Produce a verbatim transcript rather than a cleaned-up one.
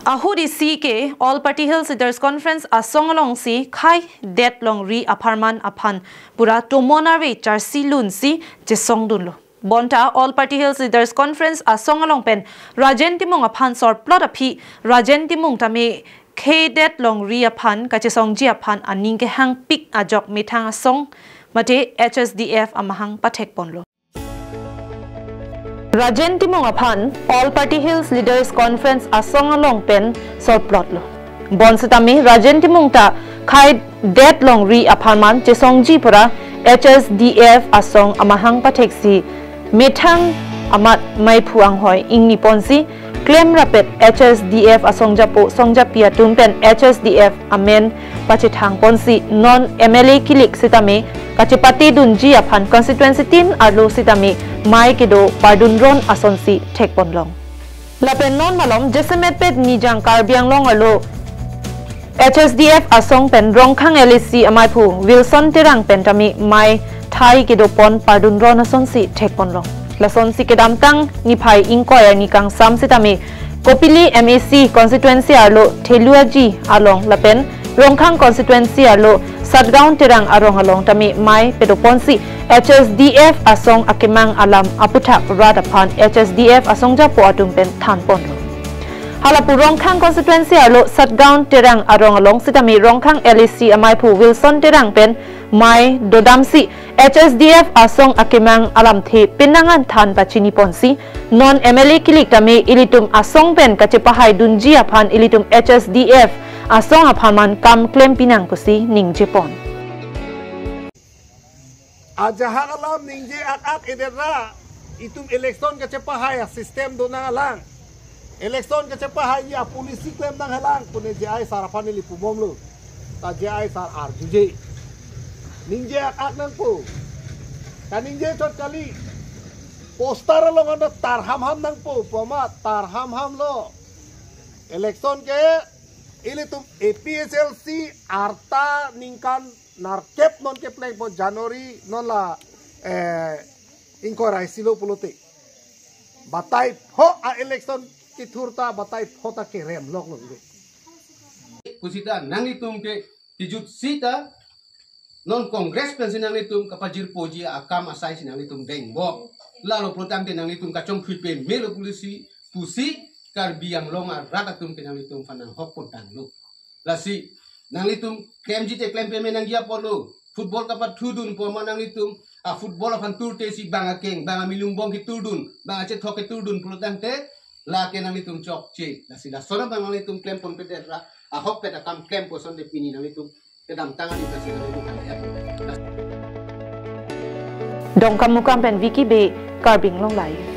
Ahut isi ke All Party Hills Leaders Conference asong alongsi khei det longri apharman aphan pura tomon arve charsi lunsi chesongdunlo. Bonta All Party Hills Leaders Conference asong along pen Rajen Timung aphan sorplot aphi Rajen Timung tame khei det longri aphan kachesongji aphan aning kehangpik ajok methang asong mate H S D F amahang pathekponlo. Rajen Timung aphan All Party Hills Leaders Conference asong along pen sorplotlo. Bonsitame Rajen Timung ta khei det longri apharman chesongji pura H S D F asong amahang patheksi methang amat maiphu anghoi ingniponsi klemrapet H S D F asongjapo songjapi atum pen H S D F amen pachethangponsi non M L A kilik sitame kachepatedunji aphan constituency tin arlo sitame mei kedo pardunron asonsi thekponlong. Lapen non malom jasemetpet Nijang Karbi Anglong arlo H S D F asong pen Rongkhang L A C amaiphu Wilson Terang pen tame mei thai kedopon pardunron asonsi thekponlong. Lasonsi kedamtang niphai ingkoi arni kangsam sitame Kopili M A C constituency arlo Theluaji along lapen Rongkhang constituency arlo Satgaon Terang arong along tame mei pedoponsi H S D F asong akemang alam aputhak rat aphan H S D F asongjapo atum pen thanponlo. Halapu Rongkhang constituency arlo Satgaon Terang arong along sitame Rongkhang L A C amaiphu Wilson Terang pen mei dodamsi H S D F asong akemang alamthe penang an than pachiniponsi non M L A kilik tame ilitum asong pen kachepahaidunji aphan ilitum H S D F asong apharman kam klempinang pusi ningjepon. Ajahak alam ningje ak-ak edera itum election kachepahai a-system donang alang. Election kachepahai a-policy klemnang helang pune J I sir aphan ili pubomlo. Ta J I sir arjuje. Ningje ak-ak nangpo. Kaningje chot kali. Poster along ano tarhamham nangpo. Poma tarhamhamlo. Election ke ilitum A P H L C arta ningkan nerkep non keplengpo January non la, eh, ingkoi ra isi lo pulote. Batai pho a-election kethur ta batai pho ta kerem loklo. Pusita nanglitum ke tijut sita non Congress pensi nanglitum kapajirpoji akam asai si nanglitum dengbom. Lalo pulotangte nanglitum kachongkhui pemelo pusi, pusi Karbi Anglong arat atum ke nanglitum aphan nanghok pontanglo. Lasi nanglitum klemji te klem peme nangji apotlo. Football kapathudun poma nanglitum a-football aphan turte si bang akeng, bang amilungbong keturdun, bang achethok keturdun pulotangte lake nanglitum chokche. Lasi lason abang nanglitum klemponpedet ra ahokpet akam klempo sonte pini nanglitum kedamtang ani pasi nanglitum kaliat. Dongkamukam pen Vicky Bey, Karbi Anglong Live.